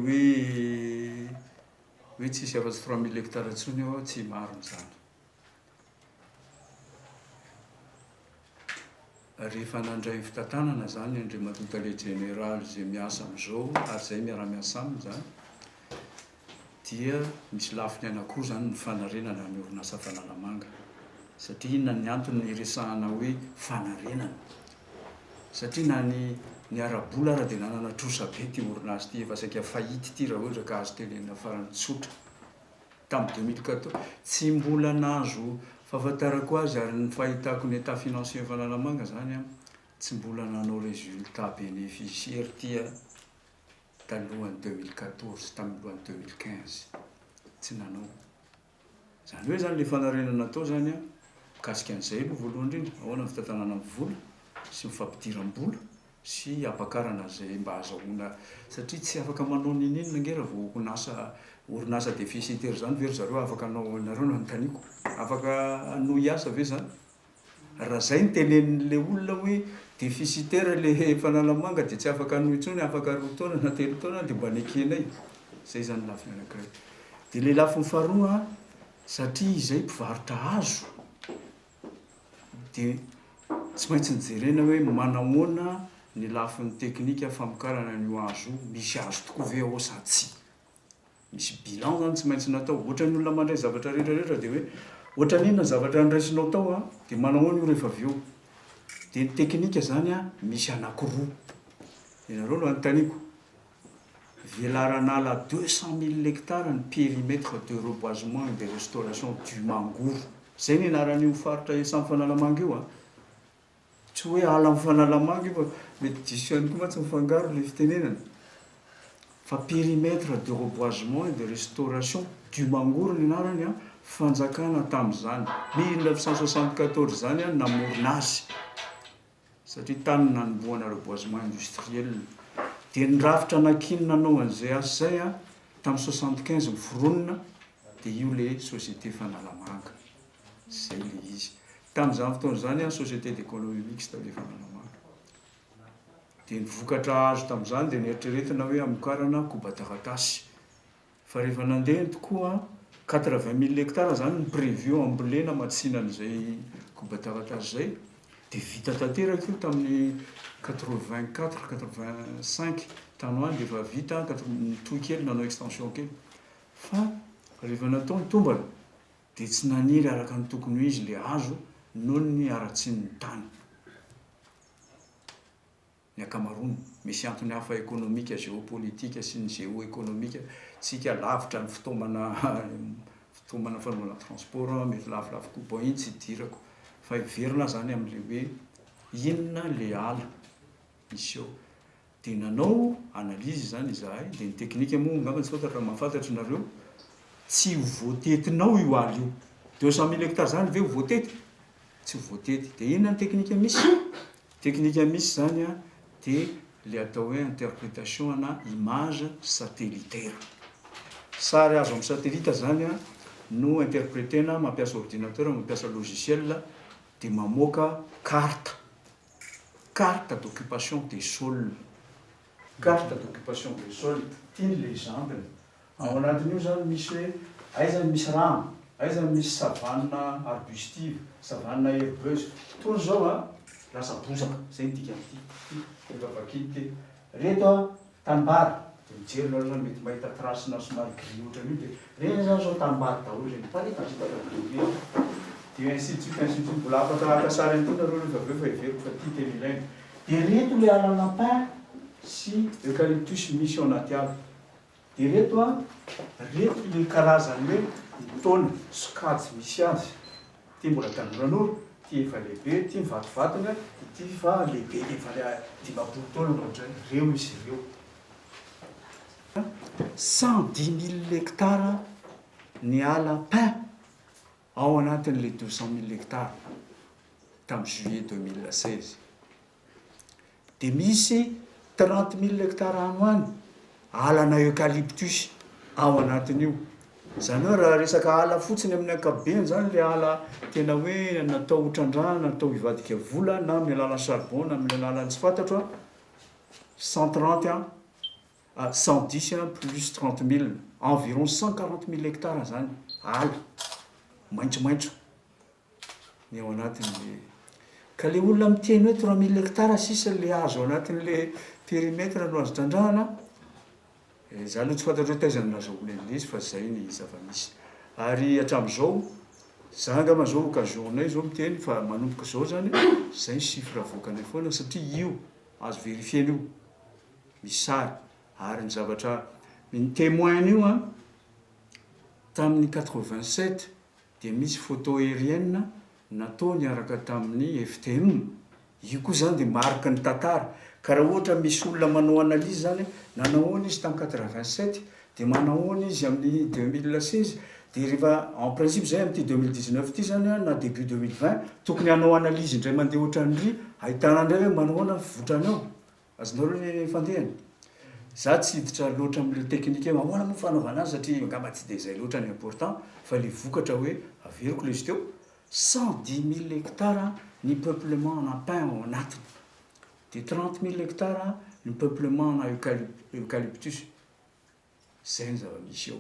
Hoe hoe tsisy afa-tsy 3000 hectares intsony eo tsy marina izany. Rehefa nandray ny fitantanana izany Andriamatoa Tale Jeneraly izay miasa amin'izao ary izay miara-miasa aminy izany dia misy lafiny anankiroa izany ny fanarenana ny orinasa Fanalamanga. Satria inona ny antony niresahana hoe fanarenana? Satria na ny ny ara-bola ara dia nanana trosa be ity orinasa ity, efa saika faillite ity raha ohatra ka azo tenenina farany tsotra. Tamin'ny 2014, tsy mbola nahazo fahafantarako azy ary ny fahitako ny état financier Fanalamanga izany an, tsy mbola nanao résultat bénéficiaire ity an, talohan'ny 2014, tamin'ny alohan'ny 2015. Tsy nanao. Izany hoe izany ilay fanarenana atao izany an, mikasika an'izay aloha voalohany indrindra, ahoana ny fitantanana ny vola sy ny fampidiram-bola sy hampakarana izay mba ahazahoana, satria tsy afaka manao n'inon'inona ange raha vao orinasa, orinasa déficitaire izany ve ry zareo afaka hanao, nareo no anontaniako, afaka hanohy hiasa ve izany? Raha zay no tenenin'le olona hoe déficitaire le Fanalamanga dia tsy afaka hanohy intsony afaka roa taona na telo taona dia mba nekenay. Zay zany lafiny anakiray. Dia le lafiny faharoa satria izay mpivarotra hazo dia tsy maintsy nijerena hoe manahoana ny lafiny teknika famokarana an'io hazo io, misy hazo tokoa ve ao sa tsia. Misy bilan zany tsy maintsy natao. Ohatran'ny olona mandray zavatra rehetra rehetra dia hoe ohatran'ny inona ny zavatra noraisinao tao an, dia manao ahoana io rehefa avy eo. Dia ny teknika zany an, misy anankiroa. Ianareo no anontaniako. Velaran'ala 200 000 hectares ny périmètre de reboisement et de restauration du Mangoro. Zay ny anaran'io faritra etsy Fanalamanga io an. Tsy hoe ala amin'ny Fanalamanga io fa mety diso ihany koa mantsy mifangaro ilay fitenenana. Fa périmètre de reboisement et de restauration du Mangoro ny anarany an, fanjakana tamin'izany 1974 izany an namorona azy satria tany no nanombohana reboisement industriel. Dia ny rafitra nankinina nanao an'izay asa izay an tamin'ny 75 noforonina dia io ilay société Fanalamanga. Izay ilay izy. Tamin'izany fotoana izany, société d'économie mixte ilay Fanalamanga. Dia ny vokatra azo tamin'izany dia neritreretina hoe hamokarana koba-taratasy. Fa rehefa nandeha ny tokoa, 80 000 hectares izany ny prévu hambolena hamatsiana an'izay koba-taratasy izay. Dia vita tanteraka io tamin'ny 84, 85 tany ho any dia efa vita, nitohy kely nanao extension kely. Fa rehefa natao ny tombana dia tsy naniry araka ny tokony ho izy ilay hazo noho ny haratsian'ny tany. Ny ankamaroany. Misy antony hafa ekonomika, geopolitika sy ny geoekonomika, tsika lavitra ny fitaomana fitaomana fanaovana transport mety lafolafo koa. Bon iny tsy idirako fa hiverina aho zany amin'ilay hoe inona ilay ala misy eo. Dia nanao analyse izany izahay, dia ny teknika moa angamba tsy fantatra raha mahafantatra nareo, tsy ho voatetinao io ala io. 200 000 hectares izany ve ho voatety? Tsy ho voatety. Dia inona ny teknika misy? Teknika misy izany an, dia ilay atao hoe interprétation ana image satellitaire. Sary azo amin'ny satellite izany an, no interpréter-na, mampiasa ordinateur, mampiasa logiciel, dia mamoaka carte. Carte d'occupation des sols. Carte d'occupation des sols, ity ny légende-ny. Ao anatin'io izany misy hoe aiza no misy rano, aiza no misy savane arbustive, savane herbeuse. Itony izao an, lasa bozaka, izay no dikan'ity, ity, rehefa vakiana ity. Ireto an, Tanimbary, dia mijery nareo zany mety mahita trace na somary gris ohatran'io dia reny zany zao tanimbary daholo reny, miparitapitaka be reny. Dia ainsi de suite ainsi de suite, mbola afaka haka sary an'ity nareo rehefa avy eo fa heveriko fa ity tena ilaina. Dia reto le alana pin sy eucalyptus misy ao anaty ala. Dia reto an, reto le karazany hoe ny taona, sokajy misy azy. Ity mbola tanoranora, ity efa lehibe, ity mivatovatony, ity fa lehibe efa 50 taona na ohatran'izay, ireo izy ireo. 110 000 hectares ny ala pin ao anatin'ilay 200 000 hectares tamin'ny juillet 2016. Dia misy 30 000 hectares any ho any alana eucalyptus ao anatin'io. Izany hoe raha resaka ala fotsiny amin'ny ankapobeny izany ilay ala tena hoe natao ho trandrahana, natao hivadika vola na amin'ny alalan'ny charbon na amin'ny alalan'ny tsy fantatro an, 130 an. 110 plus 30 000, environ 140 000 hectares zany ala maitsomaitso ny ao anatin'le. Ka le olona miteny hoe 3000 hectares sisa le azo ao anatin'le périmètre no azo trandrahana, za aloha tsy fantatro hoe taiza no nahazoana an'le izy, fa zay ny zava-misy. Ary hatram'izao za angamba zao occasion-nay zao miteny fa manomboka zao zany, zay ny chiffre avoakanay foana, satria io azo vérifiena, io misy sary ary ny zavatra ny témoin io tamin'ny 87 de misy photo aérienne natao niaraka tamin'ny FTM io koa zany, de mariky ny tantara. Ka raha ohatra misy olona manao analyse zany, nanahoana izy tamin'ny 87, de manahoana izy amin'ny 2016, de rehefa en principe zay am'ty 2019 ty zany na début 2020 tokony hanao analyse indray mandeha ohatran'ry ahitana indray hoe manahoana fivotrany ao. Azonareo ny fandehany, za tsy hiditra loatra am'le teknika hoe ahoana moa fanaovana azy, satria angamba tsy de zay loatra ny important, fa le vokatra hoe averiko le izy teo, 110 000 hectares ny peuplement na pin ao anatiny, de 30 000 hectares ny peuplement na eucalyptus. Zay ny zava-misy eo.